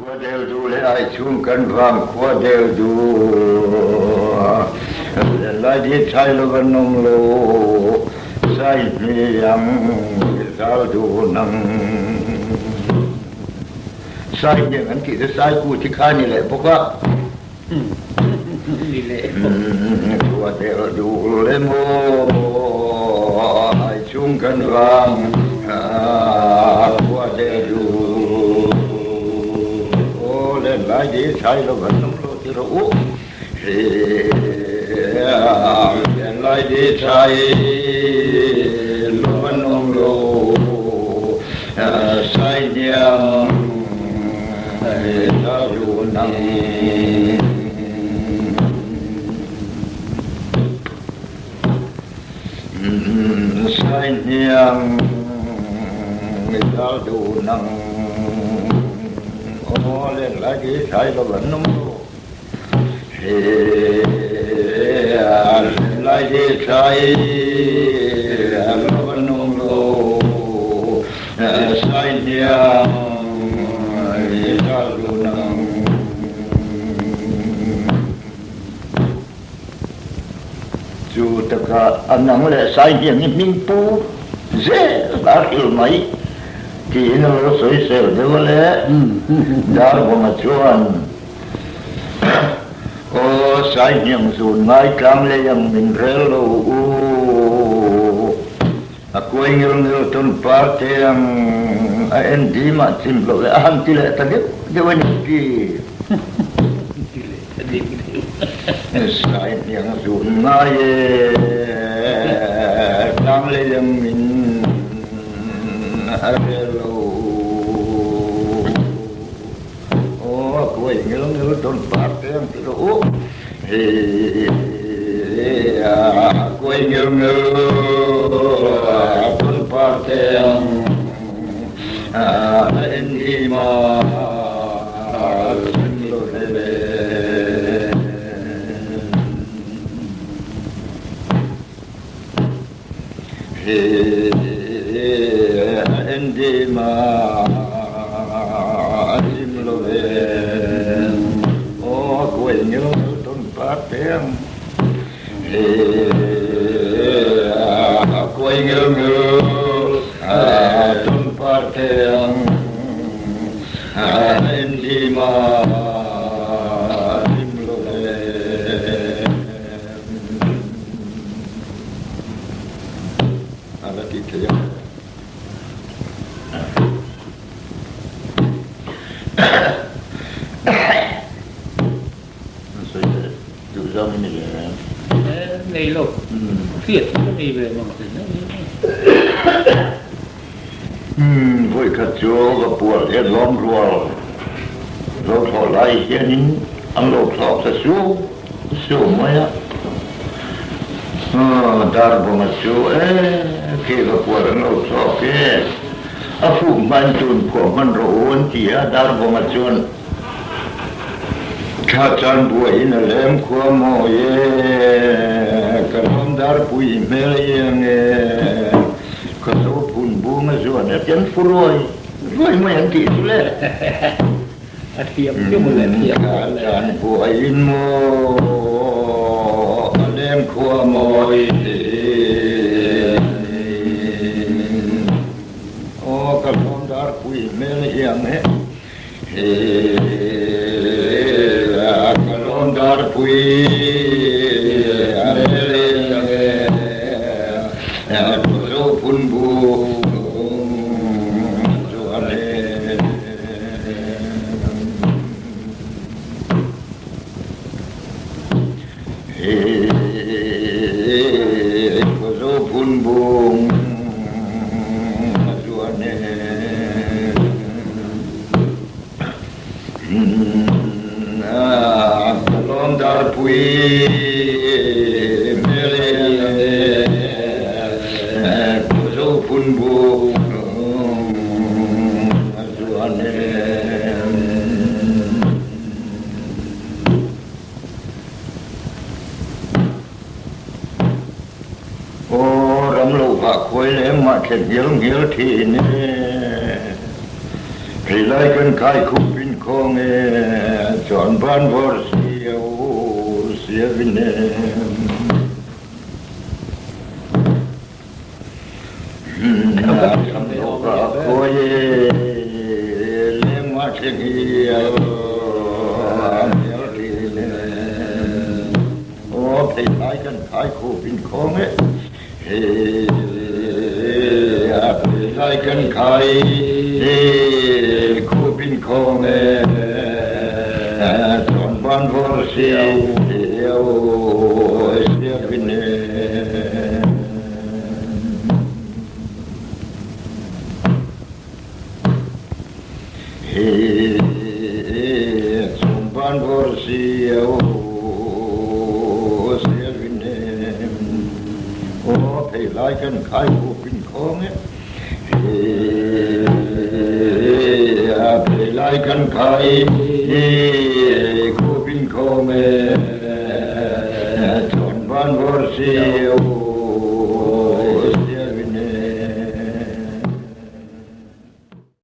Khua del du le ai chung kan vang khua del du lai di chai lo van om lo sai hniang zal du nang sai hniang an tih te sai ku thi kha ni leh bawk a Ni leh khua del du le maw ai chung kan vang khua del du le lai di chai lo van om lo ti rawh u lai di chai lo van om lo sai hniang zal du nang sai hniang zal du nang aw len lai di chai lo van om lo lai di chai lo van om lo sai hniang zal du nang Chu takah a nang leh sai hniang hi hming pu zel a hril mai tiin a lo sawisel deuh a le. Darvawma chuan, Aw sai hniang zun ngai tlang lei ang min rel lo u, a kuai ngil ngil tawn par te ang a en dim ah chim loh le a han ti leh ta deuh deuh a ni ti. Sai hniang zun ngai e, tlang lei ang min a rel lo. Aw a kuai ngil ngil tawn par te ang ti rawh u. A kuai ngil ngil tawn par te ang a en hi ma chim lo ve. En di ma chim lo ve. Aw kuai ngil ngil tawn par te ang. Kuai ngil ngil tawn par te ang. En di ma chim lo ve. A la ti thei a. Sawi leh duh zawng in ni ve em? Nei lo. Hriat chu ka nei ve mang thin a. Vawikhat chu va pual hian lawm rual lo thlawh lai hianin an lo thlawk ta suau suau mai a. Dar bunga chu e khi va pual an lo thlawk e, a fuk hman tun phuah hman rawh u an ti a, dar bunga chuan Thla chan buaiin a lem khua mawi e, ka lawm darpui i hmel a iang e, ka zo phun bung a zuan a tian fu ruai ruai mai an tih chu le. A thiam chu mawle a thiam Thla chan buaiin maw a lem khua mawi e, aw ka lawm darpui i hmel a iang e. Ka lawm darpui a rel e ka zo phun bu chu a rel. Ka zo phun bung chu a rel. Ka lawm darpui hmel e ka zo phun bu a zuan e. Aw ram lo vah khuai leng mah thlen ngil ngil thin e. Pheilai kan khai khup in khawng e, chuan ban vawr siau siau in e. A tham lo ka khawi e, leng mah thleng hi a hmel thin e. Aw pheilai kan khai khup in khawng e. A pheilai kan khai khup in khawng e, chuan ban vawr siau siau in e. Chuan ban vawr siau siau in e. Aw pheilai kan khai khup in khawng e. A pheilai kan khai khup in khawng e. Chuan ban vawr siau.